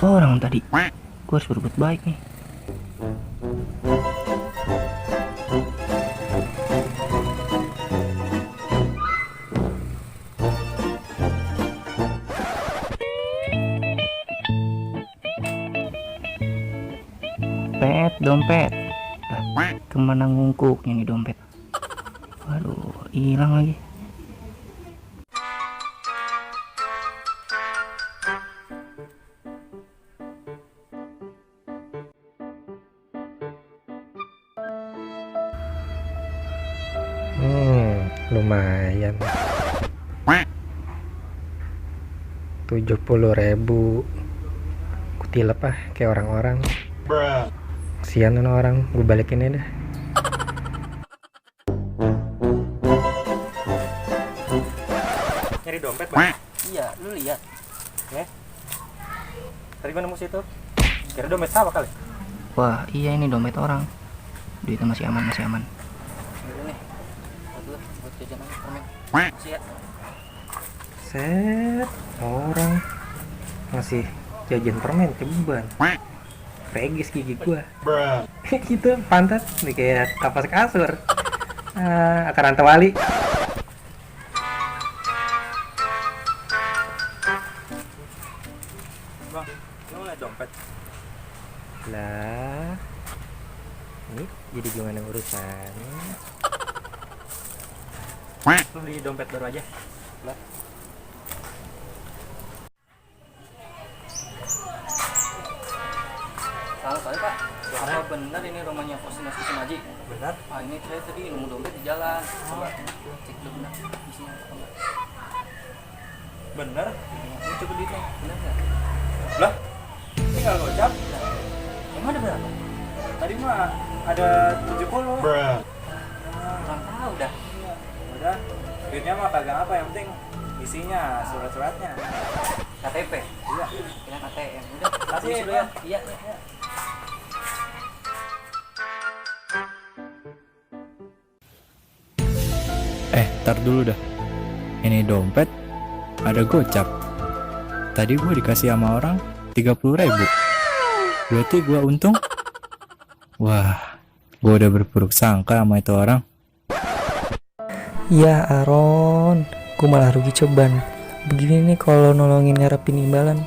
orang tadi. Gue harus berbuat baik nih. Dompet. Kemana ngungkuknya nih dompet? Waduh, hilang lagi. Lumayan 70.000. Kutilep kayak orang-orang. Kasian orang, gue balikin aja dah. Nyari dompet, Bang? Iya, lu lihat. Tadi gue nemu situ. Kira dompet sama kali. Wah, iya ini dompet orang. Duitnya masih aman, masih aman. Ini nih, buat jajan aja permen. Masih ya. Set, orang masih jajan permen ceban. Regis gigi gua. Gitu pantat nih kayak kapas kasur. Akar antawali. Bang, lu lihat dompet. Lah. Ini jadi gimana urusannya? Lu beli dompet baru aja. Lah. Halo Pak, apa benar ini rumahnya Mas Maji? Benar? Ah ini saya tadi nemu dompet di jalan. Coba cek dulu benar isinya apa enggak? Benar? Ini coba duitnya, benar nggak? Lah. Tinggal gocap. Emang ada berapa? Tadi mah ada 70. Kurang tahu dah. Udah. Duitnya mah kagak apa, yang penting isinya surat-suratnya. KTP. Iya. Kira KTM. Udah. Kasih dulu ya. Iya. Tar dulu dah. Ini dompet ada gocap. Tadi gue dikasih sama orang 30.000. Berarti gue untung. Wah, gue udah berburuk sangka sama itu orang. Ya Aaron, gue malah rugi coban. Begini nih kalau nolongin ngarepin imbalan.